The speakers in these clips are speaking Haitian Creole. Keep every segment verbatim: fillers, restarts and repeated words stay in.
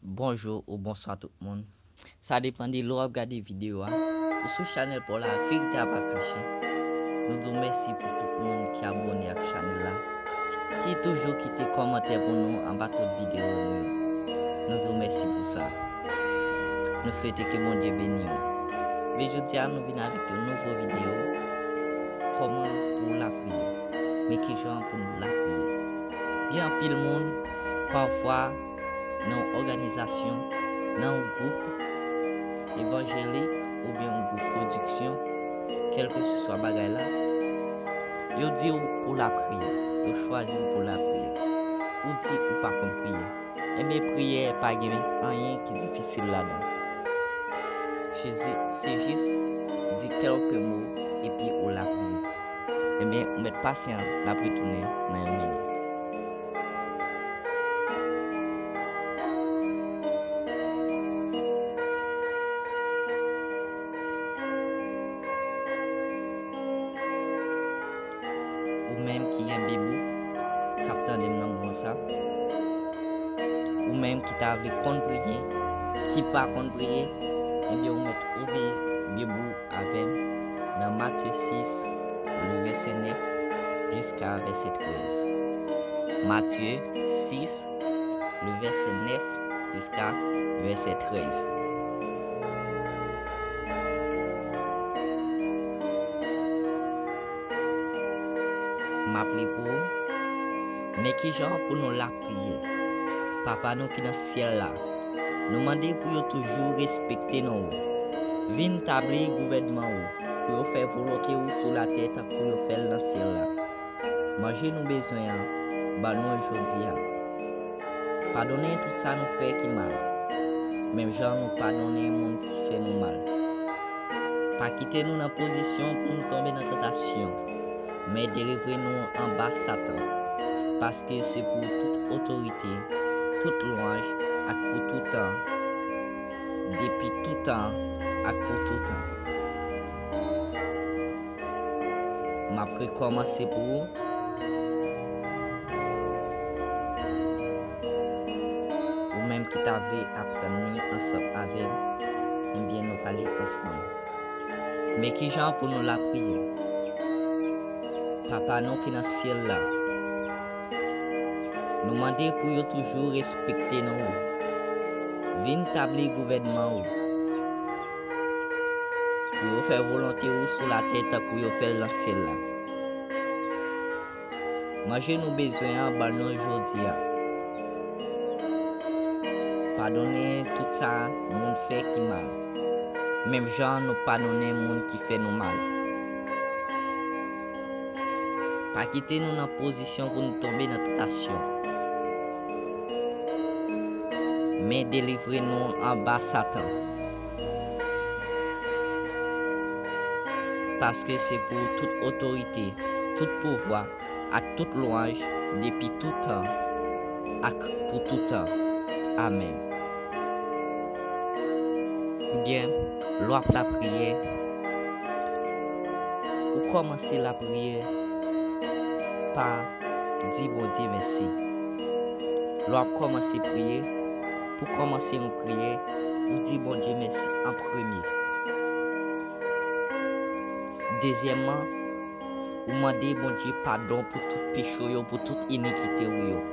Bonjou ou bonswa tout moun. Sa depann de lè w ap gade videyo a. Ou sou chanèl pa w la, Verite a pa kache. Nou di w mèsi pou tout moun ki abòne ak chanèl la, ki toujou kite kòmantè pou nou anba tout videyo nou yo. Nou di w mèsi pou sa. Nou swete ke Bondye beni w. Men jodi a, nou vin avèk yon nouvo videyo. Kòman pou w lapriyè? Men kijan pou nou lapriyè? Gen anpil moun, pafwa, nan yon òganizasyon, nan yon gwoup evanjelik oubyen yon gwoup pwodiksyon, kèlkeseswa bagay la, yo di w pou w lapriyè, yo chwazi w pou w lapriyè. Ou di ou pa konn priye. Enben, priyè pa gen anyen ki difisil ladan. Se, se jis di kèlke mo epi ou lapriyè. Enben, ou mèt pasyan, n ap retounen nan yon minit. Ou menm ki gen Bib ou, k ap tande m nan moman sa, ou menm ki ta vle konn priye, ki pa konn priye, enben, ou mèt ouvri Bib ou avè m nan Matye sis, le vèsè nèf jiska vèsè trèz. Matye sis, le vèsè nèf jiska vèsè trèz. M ap li pou ou. Men kijan pou nou lapriyè. Papa nou ki nan syèl la, nou mande pou yo toujou respekte non ou. Vin tabli gouvènman ou, pou yo fè volonte ou sou latè tankou yo fè l nan syèl la. Manje nou bezwen an, ban nou l jodi a. Padone tout sa nou fè ki mal, menm jan nou padone moun ki fè nou mal. Pa kite nou nan pozisyon pou nou tonbe nan tantasyon, men delivre nou anba Satan, paske se pou ou tout otorite, tout lwanj, ak pou toutan, depi toutan, ak pou toutan. M ap rekòmanse pou ou. Ou menm ki ta vle aprann li ansanm avè m, ebyen, nou pale ansanm. Men kijan pou nou lapriyè. Papa nou ki nan syèl la, nou mande pou yo toujou respekte non ou. Vin tabli gouvènman ou. Pou yo fè volonte ou sou latè tankou yo fè l nan syèl la. Manje nou bezwen an, ban nou l jodi a. Padone tout sa moun fè ki mal, menm jan nou padone moun ki fè nou mal. Pa kite nou nan pozisyon pou nou tonbe nan tantasyon, men delivre nou anba Satan. Paske se pou ou tout otorite, tout pouvwa, ak tout lwanj, depi toutan, ak pou toutan. Amèn. Ebyen, lè w ap lapriyè, ou kòmanse lapriyè pa di Bondye mèsi. Lè w ap kòmanse priye, pou kòmanse yon priyè, ou di Bondye mèsi an premye. Dezyèmman, ou mande Bondye padon pou tout peche w yo, pou tout inikite w yo.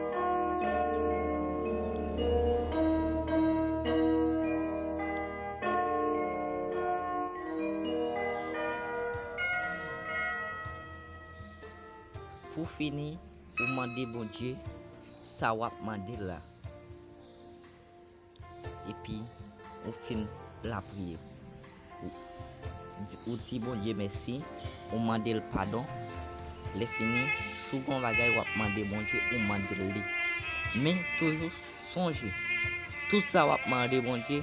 Pou fini, ou mande Bondye sa w ap mande l la. Epi, ou fin lapriyè. Ou di, ou di Bondye mèsi, ou mande l padon. Lè fini, si w gen yon bagay w ap mande Bondye, ou mande l li. Men, toujou sonje, tout sa w ap mande Bondye,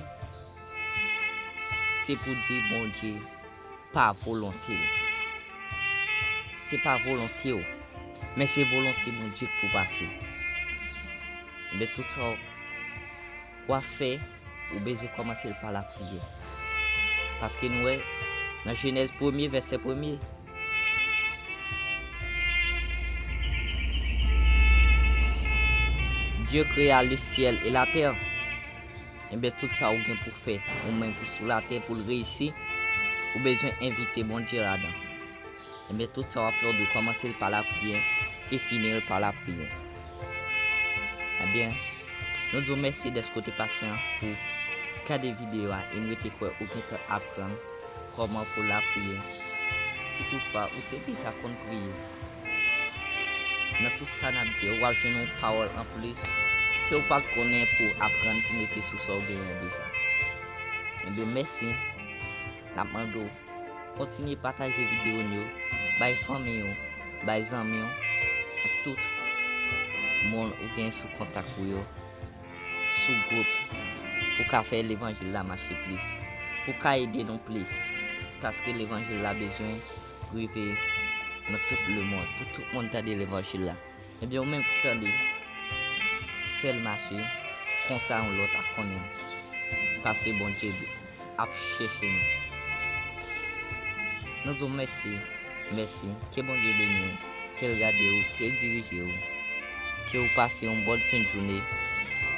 se pou di Bondye pa volonte l. Se pa volonte w, men se volonte Bondye k pou pase. Men tout sa w ap fè, ou bezwen kòmanse l pa lapriyè. Paske nou wè, nan Jenèz premye, vèsè premye, Dieu créa le ciel et la terre. Enben, tout sa ou gen pou fè, ou menm ki sou latè pou l reyisi, ou bezwen envite Bondye ladan. Enben, tout sa w ap fè, ou dwe kòmanse l pa lapriyè e fini l pa lapriyè. Enben, nou di w mèsi dèske w te pase an pou gade videyo a e m rete kwè ou gentan aprann kòman pou lapriyè. Si toutfwa ou te deja konn priye, nan tout sa n ap di yo, w ap jwenn yon pawòl anplis ke w pa t konnen pou w aprann pou mete sou sa w genyen deja. Enben, mèsi. N ap mande w kontinye pataje videyo n yo, bay fanmi w, bay zanmi w, ak tout moun ou gen sou kontak ou yo, sou gwoup, pou ka fè levanjil la mache plis, pou ka ede nou plis, paske levanjil la bezwen rive nan tout lemonn, pou tout moun tande levanjil la. Ebyen, ou menm ki tande, fè l mache, konsa yon lòt ap konnen, paske Bondye ap chèche nou. Nou di w mèsi, mèsi, ke Bondye beni w, ke l gade w, ke l dirije w, ke w pase yon bòn fen jounen.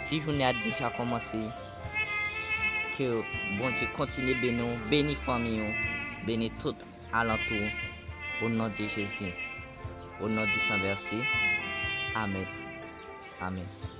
Si jounen a deja kòmanse, ke Bondye kontinye beni w, beni fanmi w, beni tout alantou w, o non de Jezi, o non di San Vèse. Amèn. Amèn.